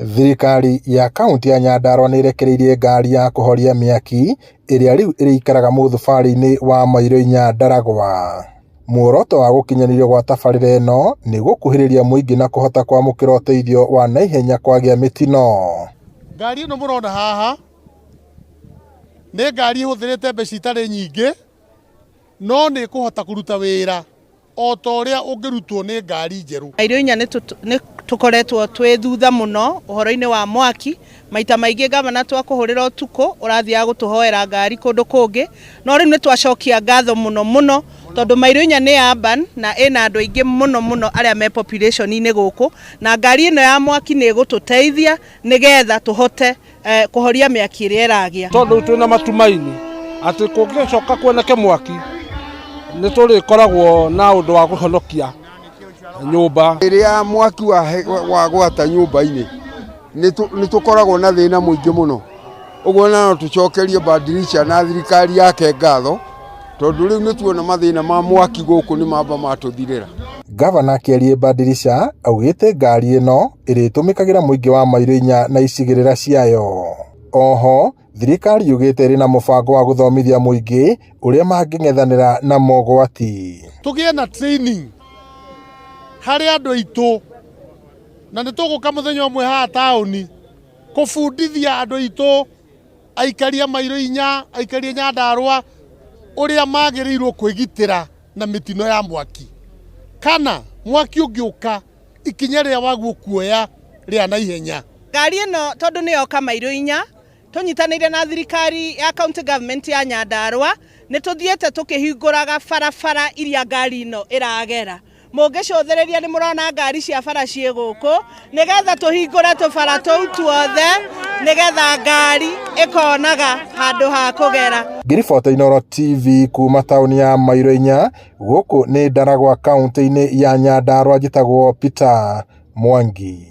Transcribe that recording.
Thirikari ya kaũntĩ ya Nyandarua nĩ ĩrekereirie ngari ya kũhoria mĩaki ĩrĩa rĩu ĩrĩikaraga mũthubarĩ-inĩ wa mairo inya Ndaragwa. Muoroto wa gũkinyanĩrio gwa tabarĩra ĩno nĩ gũkuhĩrĩria mũingĩ na kũhota kwamũkĩra ũteithio wa naihenya kwagĩa mĩtino. Ngari ĩno mũrona haha nĩ ngari ĩhũthĩrĩte mbeca itarĩ nyingĩ, no nĩ ĩkũhota kũruta wĩra o ta ũrĩa ũngĩrutwo nĩ ngari njerũ. Irio inya nĩ tũkoretwo twĩ thutha mũno ũhoro-inĩ wa mwaki. Maita maingĩ gavana twakũhũrĩra ũtukũ ũrathiaga gũtũhoera ngari kũndũ kũngĩ, no rĩu nĩ twacokia ngatho mũno mũno tondũ mairo inya nĩ urban na ĩna andũ aingĩ mũno mũno arĩa me population-inĩ gũkũ, na ngari ĩno ya mwaki nĩ ĩgũtũteithia nĩgetha tũhote kũhoria mĩaki ĩrĩa ĩragĩa. Tondũ rĩu twĩna matumaini atĩ kũngĩcoka kuoneke mwaki nĩ tũrĩkoragwo na ũndũ wa kũhonokia nyũmba. Rĩrĩa mwaki wagwata nyũmba-inĩ nĩ tũkoragwo na thĩna mũingĩ mũno, ũguo na no tũcokerie Badilisha na thirikari yake ngatho tondũ rĩu nĩ tuona mathĩna ma mwaki gũkũ nĩ mamba matũthirĩra. Gavana akĩaria Badilisha augĩte ngari ĩno ĩrĩtũmĩkagĩra mũingĩ wa mairo inya na icigĩrĩra ciayo. Oho thirikari yugĩte ĩrĩ na mũbango wa gũthomithia mũingĩ ũrĩa mangĩng'ethanĩra na mogwati. Tũgĩe na training harĩ andũ aitũ, na nĩ tũgũka mũthenya ũmwe haha taũni kũbundithia andũ aitũ aikari a mairo inya, aikari a Nyandarua ũrĩa magĩrĩirwo kwĩgitĩra na mĩtino ya mwaki, kana mwaki ũngĩũka ikinya rĩrĩa waguo kuoya rĩa naihenya. Ngari ĩno tondũ nĩ yoka mairo inya, tũnyitanĩire na thirikari ya county government ya Nyandarua nĩ tũthiĩte tũkĩhingũraga barabara iria ngari ĩno ĩragera. Mũngĩcũthĩrĩria nĩ mũrona ngari cia bara ciĩ gũkũ nĩgetha tũhingũre tũbara tũu tuothe nĩgetha ngari ĩkonaga handũ ha kũgera. Ngĩribota Inooro TV kuma taũni ya mairo inya gũkũ nĩ Ndaragwa kaũntĩ-inĩ ya Nyandarua, njĩtagwo Peter Mwangi.